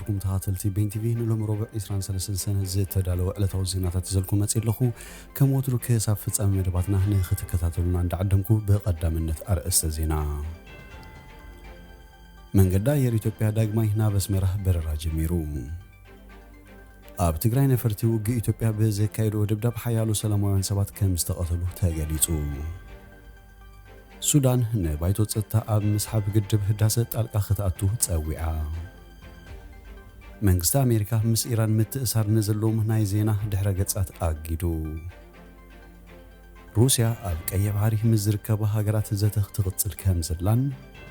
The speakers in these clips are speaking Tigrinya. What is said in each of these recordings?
ኩም ተኸታተልቲ ቤን ቲቪ ንሎም ረቡዕ ዕስራን ሰለስተን ሰነ ዝተዳለወ ዕለታዊ ዜናታት ይዘልኩም መጽእ ኣለኹ። ከም ወትሩ ክሳብ ፍጻሜ መደባትና ንኽትከታተሉና እንዳዓደምኩ ብቐዳምነት ኣርእስተ ዜና። መንገዲ ኣየር ኢትዮጵያ ዳግማይ ናብ ኣስመራ በረራ ጀሚሩ። ኣብ ትግራይ ነፈርቲ ውግእ ኢትዮጵያ ብዘካየድዎ ደብዳብ ሓያሎ ሰላማውያን ሰባት ከም ዝተቐተሉ ተገሊጹ። ሱዳን ንባይቶ ጸጥታ ኣብ ምስሓብ ግድብ ህዳሰ ጣልቃ ክትኣቱ ጸዊዓ። መንግስቲ ኣሜሪካ ምስ ኢራን ምትእሳር ንዘለዎም ናይ ዜና ድሕረ ገጻት ኣጊዱ። ሩስያ ኣብ ቀይሕ ባሕሪ ምስ ዝርከባ ሃገራት ዘተ ክትቕጽል ከም ዘላን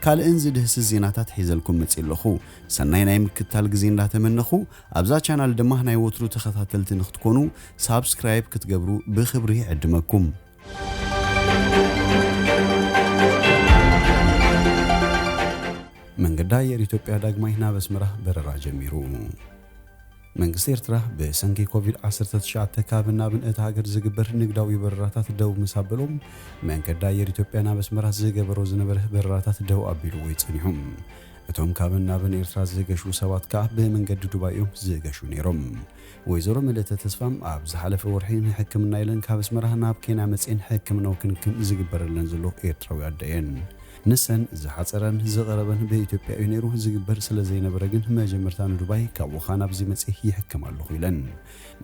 ካልእን ዝድህስስ ዜናታት ሒዘልኩም መጽእ ኣለኹ። ሰናይ ናይ ምክትታል ግዜ እንዳተመነኹ፣ ኣብዛ ቻናል ድማ ናይ ወትሩ ተኸታተልቲ ንክትኮኑ ሳብስክራይብ ክትገብሩ ብኽብሪ ይዕድመኩም። መንገዲ ኣየር ኢትዮጵያ ዳግማይ ናብ ኣስመራ በረራ ጀሚሩ። መንግስቲ ኤርትራ ብሰንኪ ኮቪድ ዓሰርተ ትሽዓተ ካብን ናብን እታ ሃገር ዝግበር ንግዳዊ በረራታት ደው ምስ ኣበሎም፣ መንገዲ ኣየር ኢትዮጵያ ናብ ኣስመራ ዝገበሮ ዝነበረ በረራታት ደው ኣቢልዎ እዩ ጸኒሑ። እቶም ካብን ናብን ኤርትራ ዝገሹ ሰባት ከኣ ብመንገዲ ዱባይ እዮም ዝገሹ ነይሮም። ወይዘሮ ምልእተ ተስፋም ኣብ ዝሓለፈ ወርሒ ንሕክምና ኢለን ካብ ኣስመራ ናብ ኬንያ መጽኤን ሕክምናዊ ክንክን ዝግበረለን ዘሎ ኤርትራዊ ኣደ እየን። ንሰን ዝሓጸረን ዝቐረበን ብኢትዮጵያ እዩ ነይሩ፣ ዝግበር ስለ ዘይነበረ ግን መጀመርታ ንዱባይ፣ ካብኡ ኸኣ ናብዚ መጽኤ ይሕከም ኣለኹ ኢለን።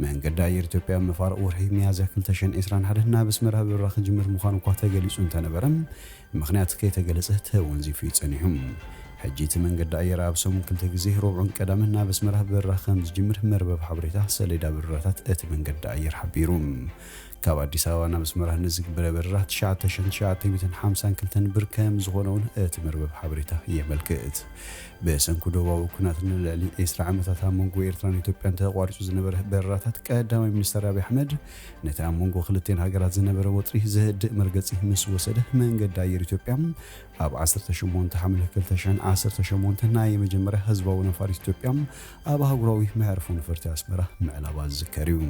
መንገዲ ኣየር ኢትዮጵያ መፋርቕ ወርሒ ሚያዝያ ክልተ ሽሕን ዕስራን ሓደን ናብ ኣስመራ በረራ ክጅምር ምዃኑ እኳ ተገሊጹ እንተነበረ፣ ምኽንያት ከይተገለጸ ተወንዚፉ እዩ ጸኒሑ። ሕጂ እቲ መንገዲ ኣየር ኣብ ሰሙን ክልተ ግዜ ረቡዕን ቀዳምን ናብ ኣስመራ በረራ ከም ዝጅምር መርበብ ሓበሬታ ሰሌዳ በረራታት እቲ መንገዲ ኣየር ሓቢሩ። ካብ ኣዲስ ኣበባ ናብ ኣስመራ ንዝግበረ በረራ ትሽዓተ ሽሕን ትሽዓተ ሚእትን ሓምሳን ክልተን ብር ከም ዝኾነ እውን እቲ መርበብ ሓበሬታ የመልክት። ብሰንኩ ዶባዊ ኩናት ንልዕሊ ዕስራ ዓመታት ኣብ መንጎ ኤርትራን ኢትዮጵያን ተቋሪጹ ዝነበረ በረራታት ቀዳማይ ሚኒስተር ኣብይ ኣሕመድ ነቲ ኣብ መንጎ ክልቲኤን ሃገራት ዝነበረ ወጥሪ ዘህድእ መርገጺ ምስ ወሰደ፣ መንገዲ ኣየር ኢትዮጵያ ኣብ ዓሰርተ ሸሞንተ ሓምለ ክልተ ሽሕን ዓሰርተ ሸሞንተ ናይ መጀመርያ ህዝባዊ ነፋሪት ኢትዮጵያ ኣብ ኣህጉራዊ መዕርፎ ነፈርቲ ኣስመራ ምዕላባ ዝዝከር እዩ።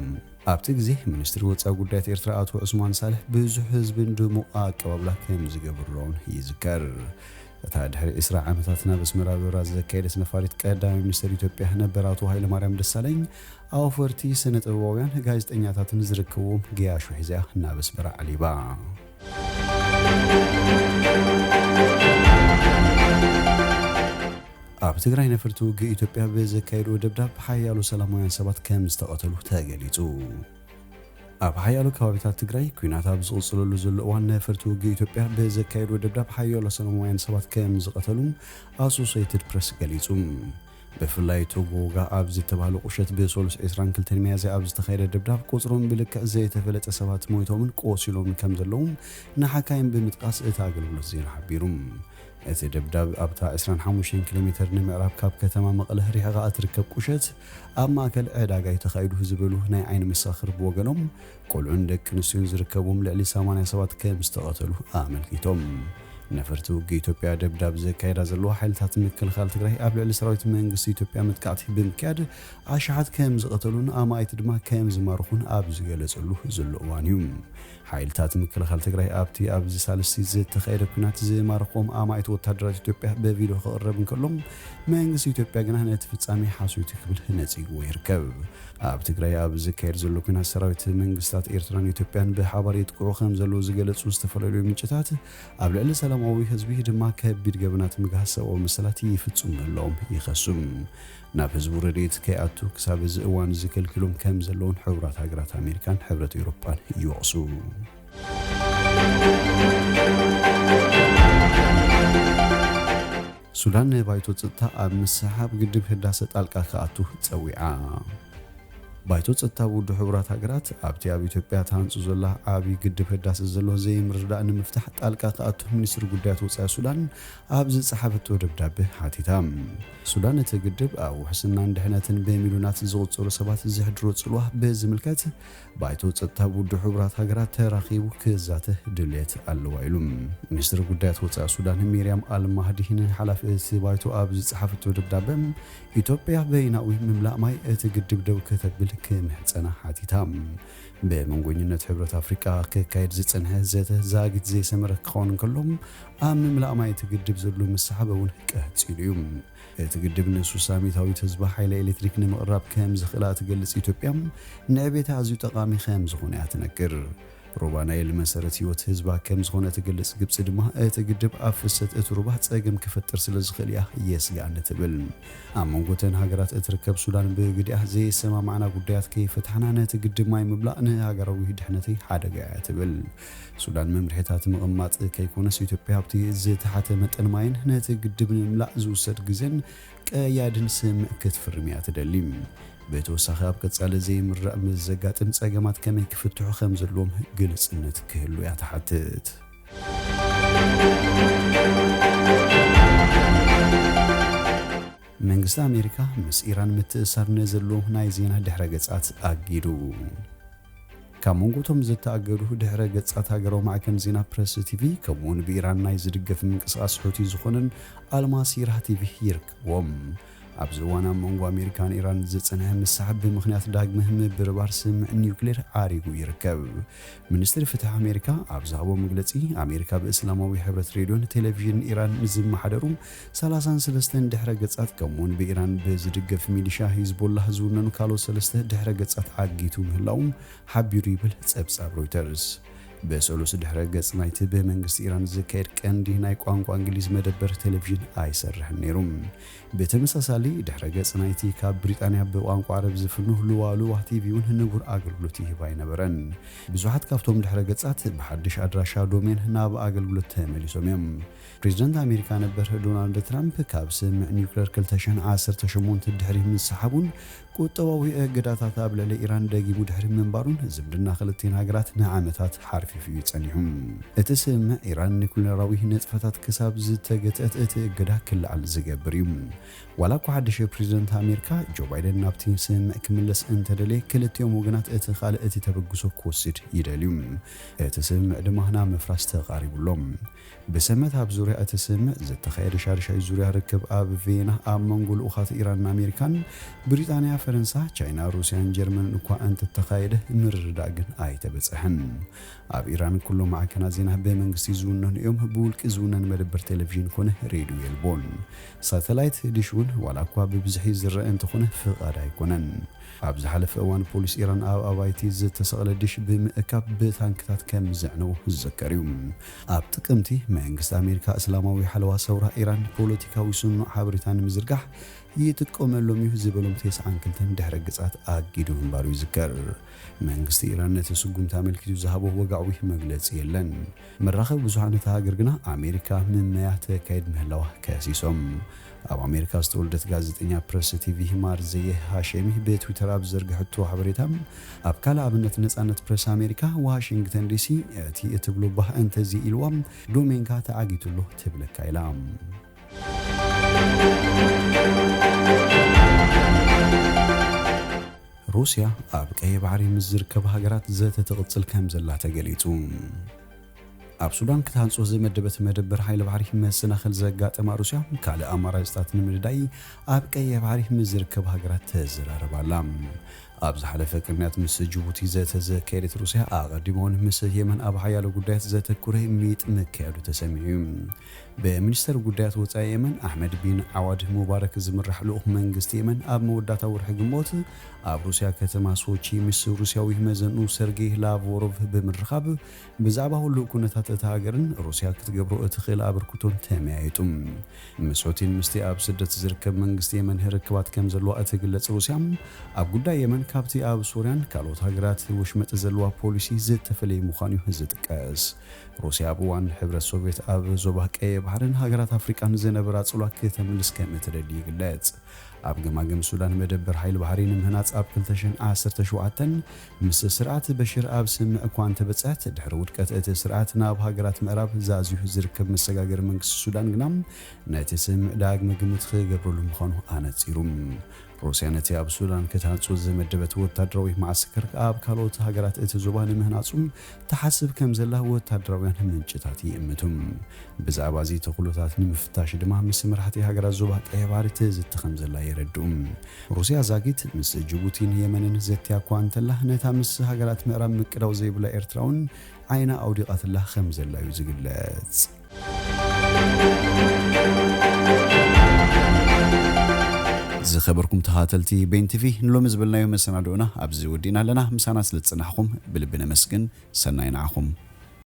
ኣብቲ ግዜ ሚኒስትሪ ወጻኢ ጉዳያት ኤርትራ ኣቶ ዑስማን ሳልሕ ብዙሕ ህዝብን ድሙቕ ኣቀባብላ ከም ዝገብርሎን ይዝከር። እታ ድሕሪ ዕስራ ዓመታት ናብ ኣስመራ በረራ ዘካየደት ነፋሪት ቀዳማይ ሚኒስትር ኢትዮጵያ ነበር ኣቶ ሃይለማርያም ደሳለኝ፣ ኣውፈርቲ፣ ስነ ጥበባውያን፣ ጋዜጠኛታትን ዝርከብዎም ገያሾ ሒዛ ናብ ኣስመራ ዓሊባ። ኣብ ትግራይ ነፈርቲ ውግእ ኢትዮጵያ ብዘካየድዎ ደብዳብ ሓያሎ ሰላማውያን ሰባት ከም ዝተቐተሉ ተገሊጹ። ኣብ ሓያሎ ከባቢታት ትግራይ ኲናት ኣብ ዝቕጽለሉ ዘሎ እዋን ነፈርቲ ውግእ ኢትዮጵያ ብዘካየድዎ ደብዳብ ሓያሎ ሰላማውያን ሰባት ከም ዝቐተሉ ኣሶሴይትድ ፕረስ ገሊጹ። ብፍላይ ቶጎጋ ኣብ ዝተባህለ ቁሸት ብሰሉስ ዕስራን ክልተን ሚያዝያ ኣብ ዝተኻየደ ደብዳብ ቁጽሮም ብልክዕ ዘይተፈለጠ ሰባት ሞይቶምን ቆሲሎምን ከም ዘለዉ ንሓካይም ብምጥቃስ እቲ ኣገልግሎት ዜና ሓቢሩ። እቲ ደብዳብ ኣብታ ዕስራን ሓሙሽተን ኪሎ ሜተር ንምዕራብ ካብ ከተማ መቐለ ርሒቓ እትርከብ ቁሸት ኣብ ማእከል ዕዳጋ እዩ ተኻይዱ ዝበሉ ናይ ዓይኒ መሰኻኽር ብወገኖም፣ ቆልዑን ደቂ ኣንስትዮን ዝርከብዎም ልዕሊ ሰማንያ ሰባት ከም ዝተቐተሉ ኣመልኪቶም። ነፈርቲ ውግእ ኢትዮጵያ ደብዳብ ዘካየዳ ዘለዋ ሓይልታት ምክልኻል ትግራይ ኣብ ልዕሊ ሰራዊት መንግስቲ ኢትዮጵያ መጥቃዕቲ ብምክያድ ኣሽሓት ከም ዝቐተሉን ኣማኢት ድማ ከም ዝማርኹን ኣብ ዝገለጸሉ ዘሎ እዋን እዩ። ሓይልታት ምክልኻል ትግራይ ኣብቲ ኣብዚ ሳልስቲ ዝተኻየደ ኲናት ዝማረኽዎም ኣማኢት ወታደራት ኢትዮጵያ ብቪድዮ ክቕረብ እንከሎ፣ መንግስቲ ኢትዮጵያ ግና ነቲ ፍጻሜ ሓሶት እዩ ክብል ነጺግዎ ይርከብ። ኣብ ትግራይ ኣብ ዝካየድ ዘሎ ኲናት ሰራዊት መንግስታት ኤርትራን ኢትዮጵያን ብሓባር የጥቅዑ ከም ዘለዉ ዝገለጹ ዝተፈላለዩ ምንጭታት፣ ኣብ ልዕሊ ሰላማዊ ህዝቢ ድማ ከቢድ ገበናት ምግሃስ ሰብኣዊ መሰላት ይፍጽሙ ምህላዎም ይኸሱ። ናብ ህዝቡ ረድኤት ከይኣቱ ክሳብ እዚ እዋን ዝከልክሎም ከም ዘለዉን ሕቡራት ሃገራት ኣሜሪካን ሕብረት ኤውሮጳን ይወቕሱ። ሱዳን ንባይቶ ጸጥታ ኣብ ምስሓብ ግድብ ህዳሰ ጣልቃ ክኣቱ ጸዊዓ። ባይቶ ጸጥታ ውድብ ሕቡራት ሃገራት ኣብቲ ኣብ ኢትዮጵያ ተሃንጹ ዘላ ዓቢ ግድብ ህዳሰ ዘሎ ዘይምርድዳእ ንምፍታሕ ጣልቃ ክኣቱ ሚኒስትሪ ጉዳያት ወጻኢ ሱዳን ኣብ ዝጸሓፈቶ ደብዳበ ሓቲታ። ሱዳን እቲ ግድብ ኣብ ውሕስናን ድሕነትን ብሚልዮናት ዝቑጸሩ ሰባት ዘሕድሮ ጽልዋ ብዝምልከት ባይቶ ጸጥታ ውድብ ሕቡራት ሃገራት ተራኺቡ ክዛተ ድልየት ኣለዋ ኢሉ። ሚኒስትሪ ጉዳያት ወጻኢ ሱዳን ሚርያም ኣልማህዲ ንሓላፊ እቲ ባይቶ ኣብ ዝጸሓፈቶ ደብዳበ፣ ኢትዮጵያ በይናዊ ምምላእ ማይ እቲ ግድብ ደው ከተብል ክምሕጸና ሓቲታ። ብመንጎኝነት ሕብረት ኣፍሪቃ ክካየድ ዝጸንሐ ዘተ ዛጊት ዘይሰመረ ክኸውን እንከሎ፣ ኣብ ምምላእ ማይ እቲ ግድብ ዘሎ ምሰሓብ እውን ቀጺሉ እዩ። እቲ ግድብ ንሱሳ ሚእታዊት ህዝባ ሓይሊ ኤሌክትሪክ ንምቕራብ ከም ዝኽእላ እትገልጽ ኢትዮጵያ፣ ንዕቤታ ኣዝዩ ጠቓሚ ከም ዝኾነ እያ ትነግር። ሩባ ናይል መሰረት ህይወት ህዝባ ከም ዝኾነ እትገልጽ ግብጺ ድማ፣ እቲ ግድብ ኣብ ፍሰት እቲ ሩባ ጸገም ክፈጥር ስለ ዝኽእል እያ የስግኣኒ ትብል። ኣብ መንጎ እተን ሃገራት እትርከብ ሱዳን ብግዲኣ ዘየሰማምዓና ጉዳያት ከይፈታሕና ነቲ ግድብ ማይ ምምላእ ንሃገራዊ ድሕነተይ ሓደጋ እያ ትብል። ሱዳን መምርሒታት ምቕማጥ ከይኮነስ ኢትዮጵያ ኣብቲ ዝተሓተ መጠን ማይን ነቲ ግድብ ንምምላእ ዝውሰድ ግዜን ቀያድን ስምምዕ ክትፍርም እያ ትደሊ። ብተወሳኺ ኣብ ቀጻሊ ዘይምራእ ምስ ዘጋጥም ጸገማት ከመይ ክፍትሑ ከም ዘለዎም ግልጽነት ክህሉ እያ ትሓትት። መንግስቲ ኣሜሪካ ምስ ኢራን ምትእሳር ንዘለዎም ናይ ዜና ድሕረ ገጻት ኣጊዱ። ካብ መንጎ እቶም ዝተኣገዱ ድሕረ ገጻት ሃገራዊ ማዕከን ዜና ፕረስ ቲቪ፣ ከምኡውን ብኢራን ናይ ዝድገፍ ምንቅስቓስ ሑቲ ዝኾነን ኣልማሲራ ቲቪ ይርከብዎም። ኣብዚ እዋን ኣብ መንጎ ኣሜሪካን ኢራን ዝጸንሐ ምሳሕ ብምኽንያት ዳግመ ምብርባር ስምምዕ ኒውክሌር ዓሪጉ ይርከብ። ሚኒስትሪ ፍትሒ ኣሜሪካ ኣብ ዝሃቦ መግለጺ፣ ኣሜሪካ ብእስላማዊ ሕብረት ሬድዮን ቴሌቪዥን ኢራን ዝመሓደሩ ሰላሳን ሰለስተን ድሕረ ገጻት፣ ከምኡውን ብኢራን ብዝድገፍ ሚሊሻ ሂዝቦላህ ዝውነኑ ካልኦት ሰለስተ ድሕረ ገጻት ዓጊቱ ምህላዉ ሓቢሩ ይብል ጸብጻብ ሮይተርስ። ብሰሉስ ድሕረ ገጽ ናይቲ ብመንግስቲ ኢራን ዝካየድ ቀንዲ ናይ ቋንቋ እንግሊዝ መደበር ቴሌቪዥን ኣይሰርሕን ነይሩ። ብተመሳሳሊ ድሕረ ገጽ ናይቲ ካብ ብሪጣንያ ብቋንቋ ዓረብ ዝፍኑ ሉዋ ሉዋ ቲቪ እውን ንቡር ኣገልግሎት ይህብ ኣይነበረን። ብዙሓት ካብቶም ድሕረ ገጻት ብሓድሽ ኣድራሻ ዶሜን ናብ ኣገልግሎት ተመሊሶም እዮም። ፕሬዚደንት ኣሜሪካ ነበር ዶናልድ ትራምፕ ካብ ስምምዕ ኒውክሌር ክልተ ሽሕን ዓሰርተ ሸሞንተን ድሕሪ ምስሓቡን ቁጠባዊ እገዳታት ኣብ ልዕሊ ኢራን ደጊሙ ድሕሪ ምንባሩን ዝምድና ክልቲኤን ሃገራት ንዓመታት ሓርፊፉ እዩ ጸኒሑ። እቲ ስምምዕ ኢራን ኒውክሌራዊ ንጥፈታት ክሳብ ዝተገትአት እቲ እገዳ ክለዓል ዝገብር እዩ። ዋላ እኳ ሓድሽ ፕሬዚደንት ኣሜሪካ ጆ ባይደን ናብቲ ስምምዕ ክምለስ እንተደለየ፣ ክልቲኦም ወገናት እቲ ካልእ እቲ ተበግሶ ክወስድ ይደልዩ። እቲ ስምምዕ ድማ ናብ ምፍራስ ተቓሪቡ ኣሎ። ብሰንበት ኣብ ዙርያ እቲ ስምምዕ ዝተኻየደ ሻድሻይ ዙርያ ርክብ ኣብ ቪየና ኣብ መንጎ ልኡኻት ኢራንን ኣሜሪካን፣ ብሪጣንያ፣ ፈረንሳ፣ ቻይና፣ ሩስያን ጀርመንን እኳ እንተተኻየደ፣ ምርድዳእ ግን ኣይተበጽሐን። ኣብ ኢራን ኩሎም ማዕከናት ዜና ብመንግስቲ ዝውነኑ እዮም። ብውልቂ ዝውነን መደበር ቴሌቪዥን ኮነ ሬድዮ የልቦን። ሳተላይት ዲሽ እውን ዋላ እኳ ብብዝሒ ዝረአ እንተኾነ ፍቓድ ኣይኮነን። ኣብ ዝሓለፈ እዋን ፖሊስ ኢራን ኣብ ኣባይቲ ዝተሰቕለ ዲሽ ብምእካብ ብታንክታት ከም ዘዕነዎ ዝዝከር እዩ። ኣብ ጥቅምቲ መንግስቲ ኣሜሪካ እስላማዊ ሓለዋ ሰውራ ኢራን ፖለቲካዊ ስኑዕ ሓበሬታ ንምዝርጋሕ ይጥቀመሎም እዩ ዝበሎም ተስዓን ክልተን ድሕረ ገጻት ኣጊዱ ምንባሩ ይዝከር። መንግስቲ ኢራን ነቲ ስጉምቲ ኣመልኪቱ ዝሃቦ ወግዓዊ መግለጺ የለን። መራኸቢ ብዙሓን እታ ሃገር ግና ኣሜሪካ ምመያ ተካይድ ምህላዋ ከሲሶም። ኣብ ኣሜሪካ ዝተወልደት ጋዜጠኛ ፕረስ ቲቪ ማርዘየ ሃሸሚ ብትዊተር ኣብ ዝዘርግሐቶ ሓበሬታ፣ ኣብ ካልእ ኣብነት ነጻነት ፕረስ ኣሜሪካ ዋሽንግተን ዲሲ እቲ እትብሎ ባህ እንተዘይኢልዋ ዶሜንካ ተዓጊቱ ኣሎ ትብለካ ኢላ። ሩስያ ኣብ ቀይሕ ባሕሪ ምስ ዝርከባ ሃገራት ዘተ ትቕጽል ከም ዘላ ተገሊጹ። ኣብ ሱዳን ክትሃንጾ ዝመደበት መደበር ሓይሊ ባሕሪ መሰናኽል ዘጋጠማ ሩስያ፣ ካልእ ኣማራጺታት ንምንዳይ ኣብ ቀይሕ ባሕሪ ምስ ዝርከባ ሃገራት ተዘራርባ ኣላ። ኣብ ዝሓለፈ ቅንያት ምስ ጅቡቲ ዘተ ዘካየደት ሩስያ፣ ኣቐዲማ እውን ምስ የመን ኣብ ሓያሎ ጉዳያት ዘተኩረ ሚጥ ምክያዱ ተሰሚዑ እዩ። ብሚኒስተር ጉዳያት ወጻኢ የመን ኣሕመድ ቢን ዓዋድ ሙባረክ ዝምራሕ ልኡኽ መንግስቲ የመን ኣብ መወዳእታ ወርሒ ግንቦት ኣብ ሩስያ ከተማ ሶቺ ምስ ሩስያዊ መዘንኡ ሰርጌይ ላቭሮቭ ብምርኻብ ብዛዕባ ህሉው ኩነታት እታ ሃገርን ሩስያ ክትገብሮ እትኽእል ኣበርክቶን ተመያይጡ። ምስ ሑቲን ምስቲ ኣብ ስደት ዝርከብ መንግስቲ የመን ርክባት ከም ዘለዋ እትግለጽ ሩስያ፣ ኣብ ጉዳይ የመን ካብቲ ኣብ ሶርያን ካልኦት ሃገራት ወሽመጥ ዘለዋ ፖሊሲ ዝተፈለየ ምዃኑ እዩ ዝጥቀስ። ሩስያ ኣብ እዋን ሕብረት ሶቭየት ኣብ ዞባ ቀይሕ ባሕርን ሃገራት ኣፍሪቃን ዝነበራ ጽልዋ ክተምልስ ከም እትደሊ ይግለጽ። ኣብ ገማግም ሱዳን መደበር ሓይሊ ባሕሪ ንምህናጽ ኣብ ክልተ ሽሕን ዓሰርተ ሸውዓተን ምስ ስርዓት በሽር ኣብ ስምምዕ እኳ እንተበጽሐት፣ ድሕሪ ውድቀት እቲ ስርዓት ናብ ሃገራት ምዕራብ ዛዝዩ ዝርከብ መሰጋገሪ መንግስቲ ሱዳን ግና ነቲ ስምምዕ ዳግመ ግምት ክገብረሉ ምዃኑ ኣነጺሩ። ሩስያ ነቲ ኣብ ሱዳን ክትሃንጹ ዝመደበት ወታደራዊ መዓስከር ኣብ ካልኦት ሃገራት እቲ ዞባ ንምህናጹ ትሓስብ ከም ዘላ ወታደራውያን ምንጭታት ይእምቱ። ብዛዕባ እዚ ተኽእሎታት ንምፍታሽ ድማ ምስ መራሕቲ ሃገራት ዞባ ቀይሕ ባሕሪ ትዝቲ ከም ዘላ የረድኡ። ሩስያ ዛጊት ምስ ጅቡቲን የመንን ዘትያ እኳ እንተላ፣ ነታ ምስ ሃገራት ምዕራብ ምቅዳው ዘይብላ ኤርትራ እውን ዓይና ኣውዲቓትላ ከም ዘላ እዩ ዝግለጽ። ዝኸበርኩም ተኸታተልቲ ቤን ቲቪ፣ ንሎሚ ዝበልናዮ መሰናድኦና ኣብዚ ወዲእና ኣለና። ምሳና ስለ ዝጸናሕኩም ብልቢ ነመስግን። ሰናይ ንዓኹም።